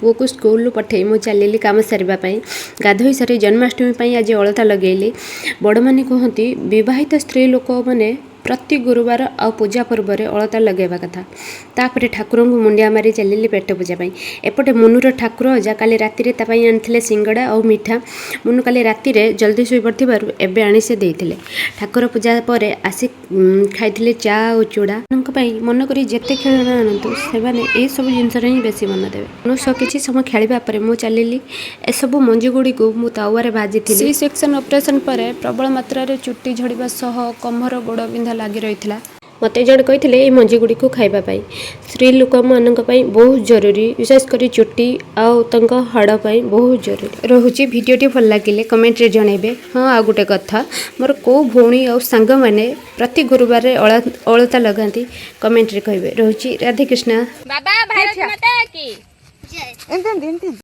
ପୁଅକୁ ସ୍କୁଲରୁ ପଠେଇ ମୁଁ ଚାଲିଲି କାମ ସାରିବା ପାଇଁ। ଗାଧୋଇ ସାରି ଜନ୍ମାଷ୍ଟମୀ ପାଇଁ ଆଜି ଅଳତା ଲଗେଇଲି। ବଡ଼ମାନେ କୁହନ୍ତି, ବିବାହିତ ସ୍ତ୍ରୀ ଲୋକମାନେ ପ୍ରତି ଗୁରୁବାର ଆଉ ପୂଜା ପର୍ବରେ ଅଳତା ଲଗାଇବା କଥା। ତାପରେ ଠାକୁରଙ୍କୁ ମୁଣ୍ଡିଆ ମାରି ଚାଲିଲି ପେଟ ପୂଜା ପାଇଁ। ଏପଟେ ମୁନୁର ଠାକୁର ଅଜା କାଲି ରାତିରେ ତା ପାଇଁ ଆଣିଥିଲେ ସିଙ୍ଗଡ଼ା ଆଉ ମିଠା। ମୁନୁ କାଲି ରାତିରେ ଜଲ୍ଦି ଶୋଇପଡ଼ିଥିବାରୁ ଏବେ ଆଣି ସେ ଦେଇଥିଲେ। ଠାକୁର ପୂଜା ପରେ ଆସି ଖାଇଥିଲେ ଚା ଆଉ ଚୁଡ଼ା। ମାନଙ୍କ ପାଇଁ ମନ କରି ଯେତେ ଖେଳଣା ଆଣନ୍ତୁ, ସେମାନେ ଏସବୁ ଜିନିଷରେ ହିଁ ବେଶୀ ମନ ଦେବେ। ମୁନୁ ସହ କିଛି ସମୟ ଖେଳିବା ପରେ ମୁଁ ଚାଲିଲି। ଏସବୁ ମଞ୍ଜି ଗୁଡ଼ିକୁ ମୁଁ ତାୱାରେ ଭାଜିଥିଲି। ସି ସେକ୍ସନ୍ ଅପରେସନ୍ ପରେ ପ୍ରବଳ ମାତ୍ରାରେ ଚୁଟି ଝଡ଼ିବା ସହ କମର, ଗୋଡ଼ ବିନ୍ଧା ଲାଗି ରହିଥିଲା। ମୋତେ ଜଣେ କହିଥିଲେ ଏଇ ମଞ୍ଜି ଗୁଡ଼ିକୁ ଖାଇବା ପାଇଁ। ସ୍ତ୍ରୀ ଲୋକମାନଙ୍କ ପାଇଁ ବହୁତ ଜରୁରୀ, ବିଶେଷ କରି ଚୁଟି ଆଉ ତାଙ୍କ ହାଡ଼ ପାଇଁ ବହୁତ ଜରୁରୀ ରହୁଛି। ଭିଡ଼ିଓଟି ଭଲ ଲାଗିଲେ କମେଣ୍ଟରେ ଜଣାଇବେ। ହଁ, ଆଉ ଗୋଟେ କଥା, ମୋର କେଉଁ ଭଉଣୀ ଆଉ ସାଙ୍ଗମାନେ ପ୍ରତି ଗୁରୁବାରରେ ଅଳତା ଲଗାନ୍ତି, କମେଣ୍ଟରେ କହିବେ। ରହୁଛି, ରାଧେ କୃଷ୍ଣ। ବାବା, ଭାରତ ମାତା କି ଏମିତି ଏମିତି ଏମିତି।